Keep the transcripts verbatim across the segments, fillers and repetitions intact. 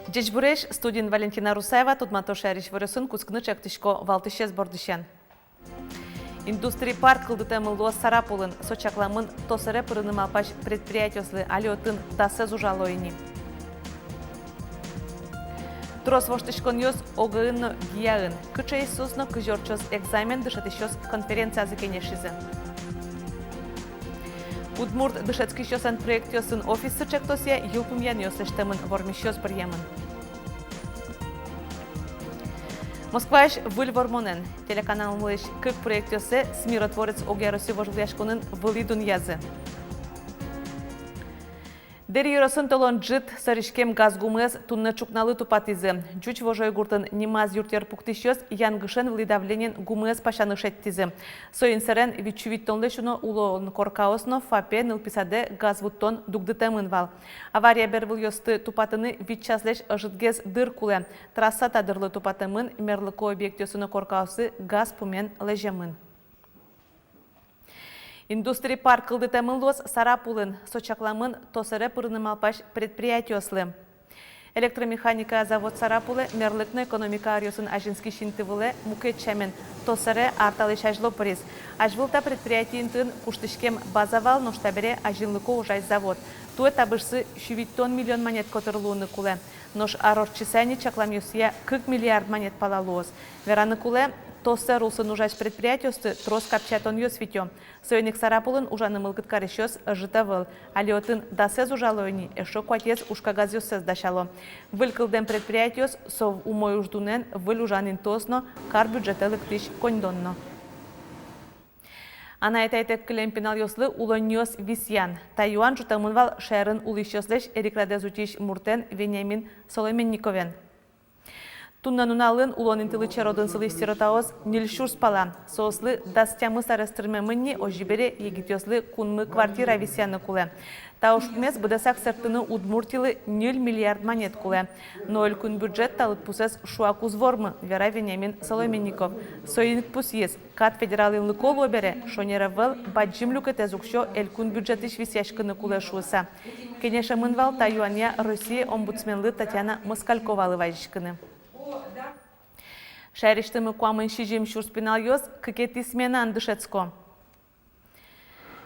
Ӟечбуресь, студиын Валентина Русаева. Тодмато шаерысь иворъёсын. Кутскыны ӵектӥсько валтӥсез бордысен. Индустрий парк кылдытэмын луоз Сарапулын. Со чакламын то сэре пырыны малпась предприятиослы, али отын дасэз ужало ини. Трос воштӥськонъёс ОГЭ-ын но ГИА-ын. Кыӵеесь соос но кызьы ортчоз экзамен, дышетӥсьёс конференциязы кенешизы. Удмурт дышетскисьёслэн проектъёсын офиссы ӵектосъя йылпумъянъёс лэсьтэмын, вормисьёс быръемын. Москваысь выль вормонэн. Телеканалмылэсь кык проектъёссэ «СМИротворец» огъя Россиысь вожвылъяськонын вылӥ дунъязы. Дэри ёросын толон ӝыт сӧриськем газ гумыез туннэ ӵукналы тупатӥзы. Ӟуч Вожой гуртын нимаз юртъер пуктӥсьёс янгышен вылӥ давлениен гумыез пасяны шедьтӥзы. Соин сэрен вить сю витьтонлэсь уно улон коркаос но ФАПе, нылписадэ газ вуттон дугдытэмын вал. Авария бервылъёсты тупатыны вить часлэсь ӧжытгес дыр кулэ. Трасса та дырлы тупатэмын, мерлыко объектъёсы но коркаосы газ пумен лэземын. Индустрий парк кылдытэмын луоз Сарапулын. Со чакламын то сэре пырыны малпась предприятиослы. Электромеханика завод Сарапулэ мерлыко но экономика ӧръёсын азинскись инты вылэ мукет сямен то сэре ар талэсь азьло пыриз. Азьвыл та предприятие интыын куштӥськем база вал, нош табере азинлыко ужась завод. Туэ табышсы сю витьтон миллион манет котыр луыны кулэ. Нош ар ортчыса ини чакламъёсъя кык миллиард манет пала луоз. Вераны кулэ, то сэр улсын ужась предприятиосты трос капчиятонъёс витё. Соин ик Сарапулын ужаны мылкыд карисьёс ӧжыт ӧвӧл. Али отын дасэз ужало ини, эшшо куатез ужкагазъёссэс дасяло. Выль кылдэм предприятиос — со умой уждунэн выль ужан интыос но, кар бюджетэ лыктӥсь коньдон но. Анай-атайтэк кылем пиналъёслы улонниос висъян. Та юан ӝутэмын вал шаерын улӥсьёслэсь эрикрадэз утись муртэн Вениамин Соломенниковен. Туннэ нуналын улон интылы черодын сылӥсь сиротаос ньыль сюрс пала. Соослы дас тямыс арес тырмемын ни, озьы бере егитъёслы кунмы квартира висъяны кулэ. Та ужпумез быдэсак сэрттыны Удмуртилы ньыль миллиард манет кулэ. Но элькун бюджет та лыдпусэз шуак уз вормы, вера Вениамин Соломенников. Соин ик пусйиз, кат федерал инлыко луэ бере, шонер ӧвӧл, бадӟым люкетэз уксё элькун бюджетысь висъяськыны кулэ шуыса. Кенешемын вал та юанъя Россия омбудсменлы Татьяна Москальковалы вазиськыны. Шаерысьтымы куамын сизьым сюрс пиналъёс кыкетӥ сменаын дышетско.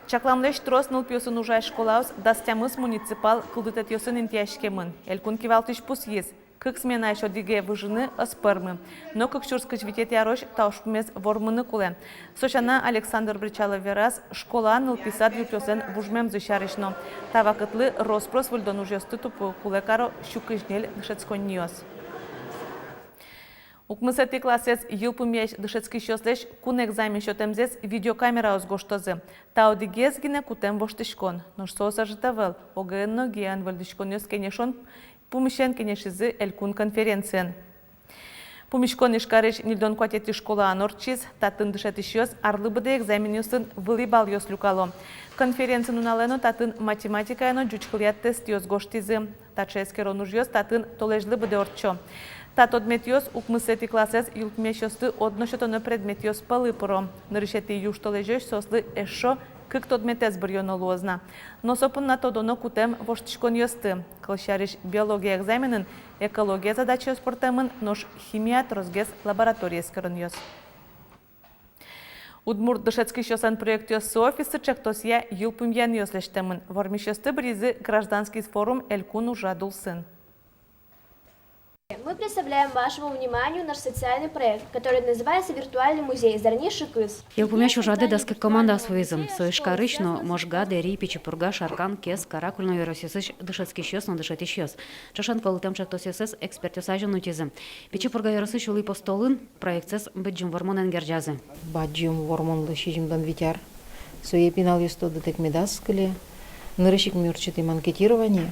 Чакламлэсь трос нылпиосын ужась школаос дас тямыс муниципал кылдытэтъёсын интыяськемын. Элькун кивалтӥсь пусйиз, кык сменаысь одӥге выжыны ӧз пӧрмы. Но кык сюрс кызь витетӥ арозь та ужпумез вормыны кулэ. Со сяна, Александр Бречалов вераз школа, нылпи сад юртъёслэн вужмемзы сярысь но. Та вакытлы рос-прос выльдон ужъёсты тупо кулэ каро сю кызь ньыль дышетсконниос. Укмысэтӥ классэз йылпумъясь дышетскисьёслэсь кун экзамен сётэмзэс видеокамераос гожтозы. Та одӥгез гинэ кутэм воштӥськон. Нош соос ӧжыт ӧвӧл, ОГЭ-ын но ГИА-ын выльдӥськонъёс кенешон пумысен кенешизы элькун конференциын. Пумиськон Ижкарысь ньыльдон куатетӥ школаын ортчиз. Татын дышетӥсьёс арлы быдэ экзаменъёсын вылӥ баллъёс люкало. Конференци нуналэ но татын математикая но ӟуч кылъя тестъёс гожтӥзы. Таӵе эскерон ужъёс татын толэзьлы быдэ ортчо. Та тодметъёс укмысэтӥ классэз йылпумъясьёсты одно сётоно предметъёс пӧлы пыро. Нырысетӥ южтолэзёзь соослы эшшо кык тодметэз быръёно луоз на. Но со понна тодоно кутэм воштӥськонъёсты. Кылсярысь, биология экзаменын экология задачаос пыртэмын, нош химия тросгес лаборатория эскеронъёс. Удмурт дышетскисьёслэн проектъёссы офиссы ӵектосъя йылпумъянъёс лэсьтэмын. Вормисьёсты быръизы «Гражданский форум» элькун ужрад улсын. Мы представляем вашему вниманию наш социальный проект, который называется «Виртуальный музей. Зарни шыкыс». Йылпумъясь ужрадэ дас кык командаос вуизы. Со Ижкарысь но Можга, Дэри, Пичи Пурга, Шаркан, Кез, Каракуль но ёросъёсысь дышетскисьёс но дышетӥсьёс. Ӵошен кылдытэм ӵектосъёссэс экспертъёс азьын утизы. Пичи Пурга ёросысь улӥ постолын проектсэс бадӟым вормонэн герӟазы. Бадӟым вормонлы сизьымдон вить ар. Сое пиналъёс тодытэк медаз кыле. Нырысь ик ми ортчытӥм анкетирование.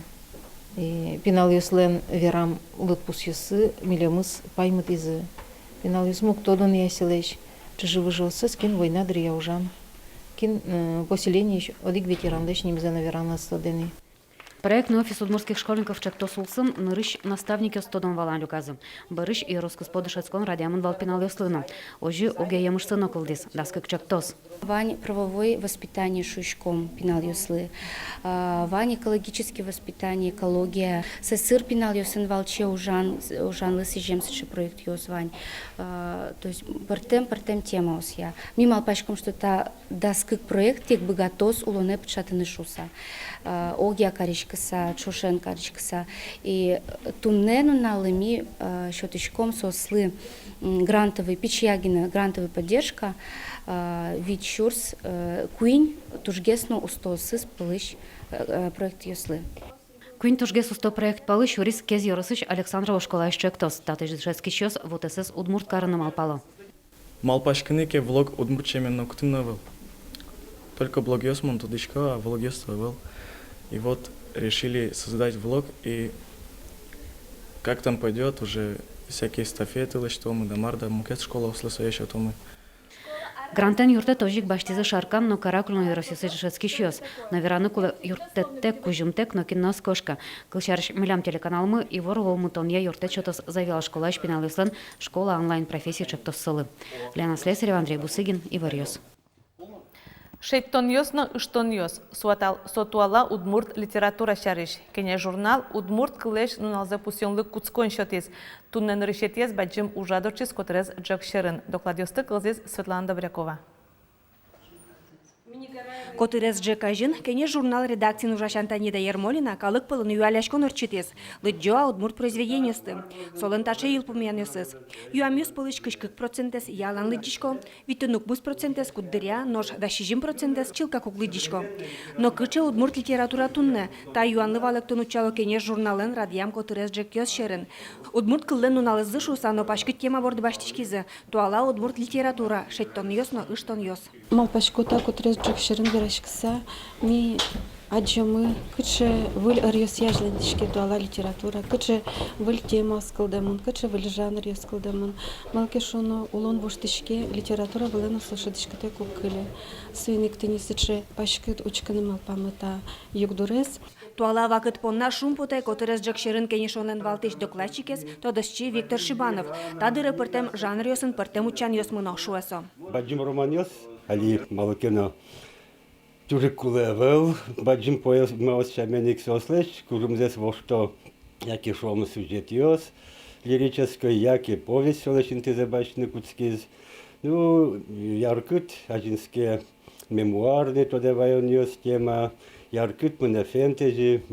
И пиналъёслэн верам лыдпусъёссы милемыз паймытӥзы. Пиналъёсмы уг тодо ни асьсэлэсь чыжы-выжыоссэс, кин война дыръя ужам, кин, э, поселениысь одӥг ветеранлэсь нимзэ но вераны ӧз тоды ни. Проектный офис удмуртских школьников ӵектос улсын нырысь наставникъёс тодон-валан люказы. Бӧрысь ёрос куспо дышетскон радъямын вал пиналъёслы но. Озьы огъя емышсы но кылдӥз, дас кык ӵектос. Вань правовой воспитание шуиськом пиналъёслы, а, вань экологический воспитание, экология. Сэсыр пиналъёсын валче ужан, ужанлы сӥзем сыӵе проектъёс вань. А, то есть пӧртэм, пӧртэм темаосъя. Ми малпаськом, что та дас кык проект ик быгатоз улонэ пыӵатыны шуыса. А, огъя кариськыса, ӵошен кариськыса. И туннэ нуналлы ми, а, сётӥськом соослы, м, грантовый, пичия гинэ грантовый поддержка, а, вить сюрс, э, куинь тужгес но устоосыз пӧлысь, э, э, проектъёслы. Куинь тужгес усто проект пӧлысь сюриз Кез ёросысь Александрово школаысь ӵектос. Татысь дышетскисьёс вотэсэз удмурт карыны малпало. Малпаськыны ке, влог удмурт сямен но кутын но ӧвӧл. Только блогъёс мон тодӥсько, а влогъёс ӧвӧл. И вот решили создать влог, и как там пойдёт, уже всякие эстафеты лэсьтомы, да мар да, мукет школаослы сое сётомы. Грантэн юрттэт озьы ик басьтӥзы Шаркан но Каракулино ёросъёсысь дышетскисьёс. Но вераны кулэ, юрттэттэк кузьымтэк нокин но ӧз кошкы. Кылсярысь, милям телеканалмы ивор вӧлмытонъя юрттэт сётоз Завьял школаысь пиналъёслэн «Школа онлайн профессий» ӵектоссылы. Лена Слесарева, Андрей Бусыгин, «Иворъёс». Шедьтонъёс но ыштонъёс. Со туал-, со туала удмурт литература сярысь. «Кенеш» журнал удмурт кыллэсь нуналзэ пусъёнлык кутскон сётӥз. Туннэ нырысетӥез бадӟым ужрад ортчиз котырес ӝӧк сьӧрын. Докладъёсты кылзӥз Светлана Добрякова. Котырес ӝӧк азьын «Кенеш» журнал редакциын ужасянь Танида Ермолина калык пӧлын юалляськон ортчытӥз: лыдӟо-а удмурт произведениосты. Солэн таӵе йылпумъянъёсыз: юамъёс пӧлысь кызь кык процентэз ялан лыдӟисько, витьтон укмыс процентэз куддыръя, нош дас сизьым процентэз чылкак уг лыдӟисько. Но кыӵе удмурт литература туннэ? Та юанлы валэктон утчало «Кенеш» журналэн радъям котырес ӝӧкъёс сьӧрын. Удмурт кыллэн нуналызлы шуыса но паськыт тема борды басьтӥськизы: туала удмурт литература, шедьтонъёс но ыштонъёс. Малпасько, та котырес ӝӧк сьӧрын вераськыса, ми адӟомы, кыӵе выль ӧръёсъя азьланьтӥське туала литература, кыӵе выль темаос кылдэмын, кыӵе выль жанръёс кылдэмын. Малы ке шуоно, улон воштӥське, литература вылэ но со шӧдӥськытэк уг кыле. Соин ик тӥни сыӵе паськыт учкыны малпамы та югдурез. Туала вакыт понна шумпотэ котырес ӝӧк сьӧрын «Кенешонлэн» валтӥсь докладчикез, тодосчи Виктор Шибанов. Та дыре пӧртэм жанръёсын пӧртэм утчанъёс мыно, шуэ со. Бадӟым романъёс али малы ке но туж ик кулэ ӧвӧл, бадӟым поэмаос сямен ик. Соослэсь кужымзэс вошто яке, шуом, сюжетъёс лирической, яке повесть солэсь интызэ басьтыны кутскиз. Ну, яркыт азинске мемуарный тодэ ваёнъёс тема, яркыт мынэ фэнтези.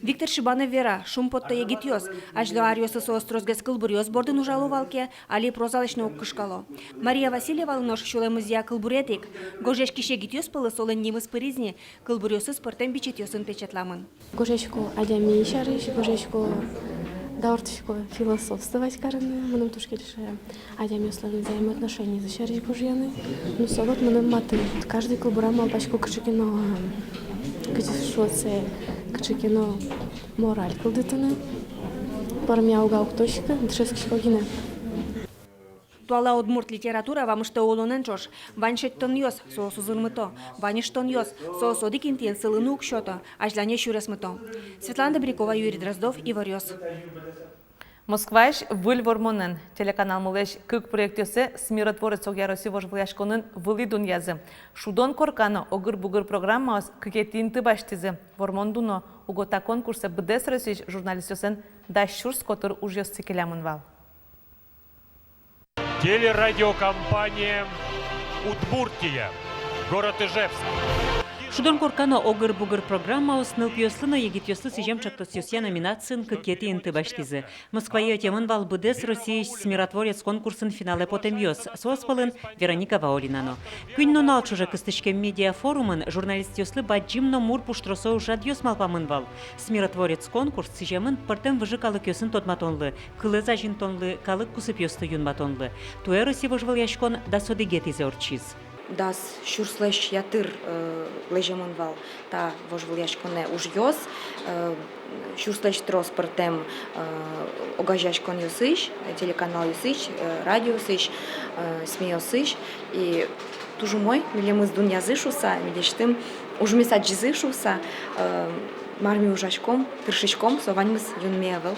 Виктор Шибанов вера, шумпотто егитъёс. Азьло аръёсы соос тросгес кылбуръёс бордын ужало вал ке, али прозалэсь но уг кышкало. Мария Васильевалы нош сюлэмызъя кылбурет ик. Гожъяськись егитъёс пӧлы солэн нимыз пыриз ни, кылбуръёсыз пӧртэм бичетъёсын печатламын. Гожъясько адями сярысь, гожъясько, дауртӥсько философствовать карыны. Мыным туж кельше адямиослэн взаимоотношенизы сярысь гожъяны. Ну, со вот мыным матын. Каждый кылбурам малпасько кыӵе ке но, кызьы шуод сое, кыӵе ке но мораль кылдытыны. Пӧрмем уг-а, уг тодӥськы, дышетскисько гинэ. Туала удмурт литература вамыштэ улонэн ӵош. Вань шедьтонъёс, соос узырмыто. Вань ыштонъёс, соос одӥг интыен сылыны уг сёто, азьлане сюрес мыто. Светлана Добрякова, Юрий Дроздов, «Иворъёс». Москваысь выль вормонэн. Телеканалмылэсь кык проектъёссэ «СМИротворец» огъя Россиысь вожвылъяськонын вылӥ дунъязы. «Шудон корка» но «Огыр-бугыр» программаос кыкетӥ инты басьтӥзы. Вормон дуно уго та конкурсэ быдэс Россиысь журналистъёслэн дас сюрс котыр ужъёссы келямын вал. Телерадиокомпания «Удмуртия», город Ижевск. «Шудон корка» но «Огыр-бугыр» программаос нылпиослы но егитъёслы сӥзем ӵектосъёсъя номинациын кыкетӥ инты басьтӥзы. Москвае ӧтемын вал быдэс Россиысь «СМИротворец» конкурсын финалэ потэмъёс, соос пӧлын Вероника Ваулина но. Куинь нунал ӵоже кыстӥськем медиафорумын журналистъёслы бадӟым но мур пуштросо ужрадъёс малпамын вал. «СМИротворец» конкурс сӥземын пӧртэм выжы калыкъёсын тодматонлы, кылэз азинтонлы, калык кусыпъёсты юнматонлы. Туэ Россиысь вожвылъяськон дас одӥгетӥзэ ортчиз. Дас сюрслэсь ятыр, э, лэземын вал та вожвылъяськонэ ужъёс, э, сюрслэсь трос пӧртэм, э, огазеяськонъёсысь, телеканалъёсысь, э, радиосысь, э, СМИ-осысь. И туж умой, милемыз дунъязы шуыса, милесьтым ужмес адӟизы шуыса, э, Мар ми ужаськом, тыршиськом, со ваньмыз юнме ӧвӧл.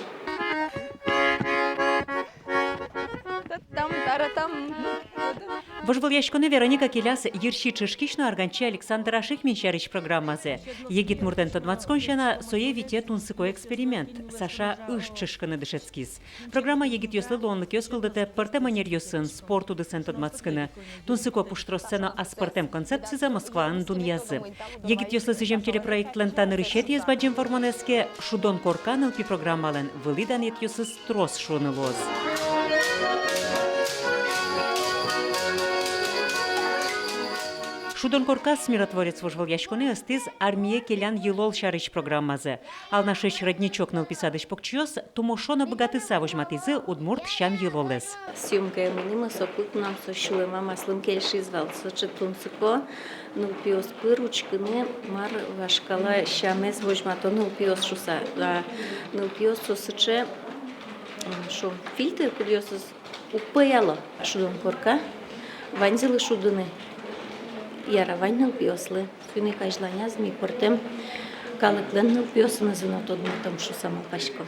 Вожвылъяськонэ Вероника келяз йырси чышкись но арганчи Александр Ашихмин сярысь программазэ. Егит муртэн тодматскон сяна, сое вите тунсыко эксперимент. Саша ыж чышкыны дышетскиз. Программа егитъёслы луонлыкъёс кылдытэ пӧртэм ӧнеръёсын, спорт удысэн тодматскыны. Тунсыко пуштроссэ но аспӧртэм концепцизэ Москваын дунъязы. Егитъёслы сӥзем телепроектлэн та нырысетӥез бадӟым вормонэз ке, «Шудон корка» нылпи программалэн вылӥ данъетъёсыз трос шуыны луоз. «Шудон корказ» «Миротворец» вожвылъяськонэ ыстӥз армие келян йылол сярысь программазэ. Алнашысь «Родничок» нылпи садысь покчиос тумошо но быгатыса возьматӥзы удмурт сям-йылолэз. Съёмкае мынӥмы, соку ик мынам со сюлэмам аслым кельшиз вал. Сыӵе тунсыко нылпиос пыр учкыны, мар вашкала сямез возьмато нылпиос шуса. А нылпиос со сыӵе, м, шуом, фильтр, кудъёсыз уг пӧяло. «Шудон корка» ваньзылы шудыны яра, вань нылпиослы. Соин ик азьланяз ми пӧртэм калыклэн нылпиосынызы но тодматом шуса малпасько.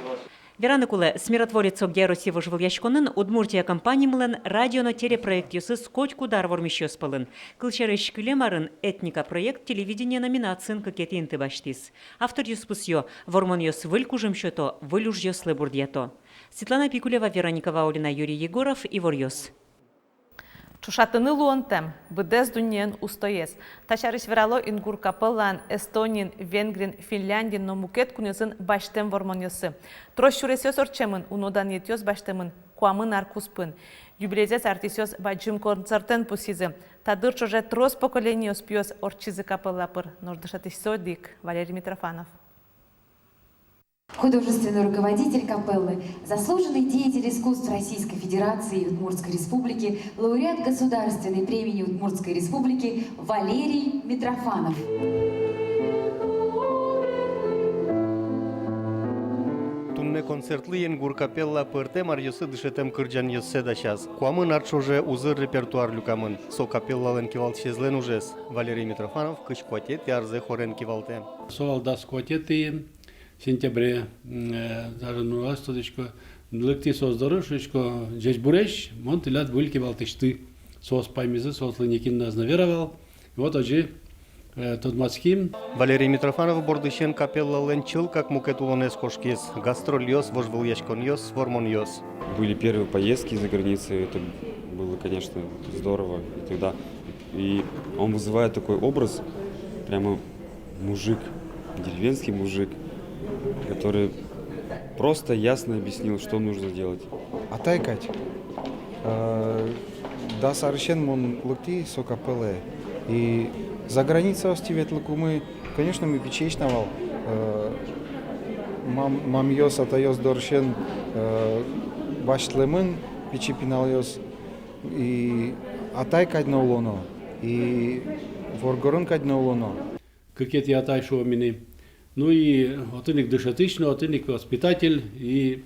Вераны кулэ, «Миротворец» огъя Россия вожвылъяськонын «Удмуртия» компанимылэн радио но телепроектъёсыз котькуд ар вормисьёс пӧлын. Кылсярысь, кылем арын «Этника» проект телевидение номинациын кыкетӥ инты басьтӥз. Авторъёс пусъё: вормонъёс выль кужым сёто, выль ужъёслы бурдъято. Светлана Пикулева, Вероника Ваулина, Юрий Егоров, «Иворъёс». Ӵошатыны луонтэм, быдэс дуннеен устоез. Та сярысь верало «Ингур» капеллаын Эстониын, Венгриын, Финляндиын но мукет кунъёсын басьтэм вормонъёсы. Трос сюресъёс ортчемын, уно данъетъёс басьтэмын куамын ар куспын. Юбилейзэс артистъёс бадӟым концертэн пусйизы. Та дыр ӵоже трос поколениос пиос ортчизы капелла пыр, нош дышетӥсьсы одӥг, Валерий Митрофанов. Художественный руководитель капеллы, заслуженный деятель искусств Российской Федерации и Удмуртской Республики, лауреат Государственной премии Удмуртской Республики Валерий Митрофанов. Туннэ концертлы «Ингур» капелла пӧртэм аръёсы дышетэм кырӟанъёссэ дасяз. Куамын ар ӵоже узыр репертуар люкамын. Со капеллалэн кивалтӥсезлэн ужез. Валерий Митрофанов кызь куатетӥ арзэ хорен кивалтэ. Со вал дас куатетӥ сентябре, м, э, даже нуналэз тодӥсько, лыктӥ соос доры, шуисько: «Ӟечбуресь, мон тӥляд выль кивалтӥсьты». Соос паймизы, соослы некин но ӧз на вера вал. Вот озьы, э, тодматским. Валерий Митрофанов бордысен капеллалэн чылкак мукет улонэз кошкиз: гастрольёс, вожвылъяськонъёс, вормонъёс. Были первые поездки за границей, это было, конечно, здорово. И тогда, и он вызывает такой образ, прямо мужик, деревенский мужик, который просто ясно объяснил, что нужно делать. Атай кадь. Э, дас арысен мон лыктӥ со капеллае. И за границаосты ветлыкумы, конечно, ми пичиесь на вал. Э, мам-, мамъёс, атайёс дорысен, э, басьтылэмын пичи пиналъёс. И атай кадь но улоно, и воргорон кадь но улоно. Кыкетӥ атай, шуом ини. Ну и отын ик дышетӥсь но, отын ик воспитатель, и,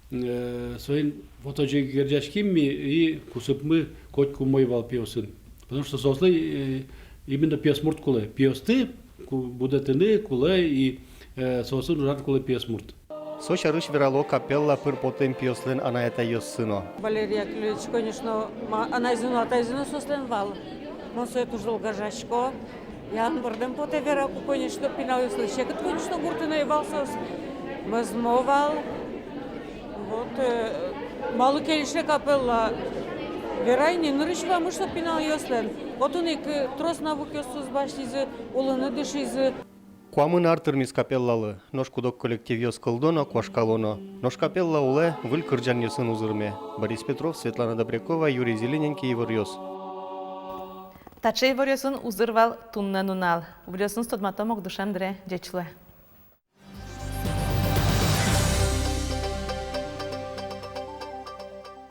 э, соин вот озьы герӟаським ми, и кусыпмы котьку умой вал пиосын. Потому что соослы, э, именно пиосмурт кулэ. Пиосты ку-, будэтыны кулэ, и, э, соосын ужаны кулэ пиосмурт. Со сярысь верало капелла пыр потэм пиослэн анай-атайёссы но. Валерий Яковлевич, конечно, ма-, анайзы но, атайзы но соослэн вал. Мон сое туж зол гажасько. Ян бӧрдэм потэ вераку, конечно, пиналъёслы секыт, конечно, гуртын ӧй вал соос. Мӧзмо вал. Вот, э, малы кельше капелла. Верай ни, нырысь вамыш со пиналъёслэн. Отын ик, э, трос навыкъёссэс басьтӥзы, улыны дышизы. Куамын ар тырмиз капеллалы, нош куд-ог коллективъёс кылдо но, куашкало но. Нош капелла улэ выль кырӟанъёсын узырме. Борис Петров, Светлана Добрякова, Юрий Зелененький, «Иворъёс». Таӵе иворъёсын узыр вал туннэ нунал. Выльёсыныз тодматом ук дышем дыре. Ӟеч луэ.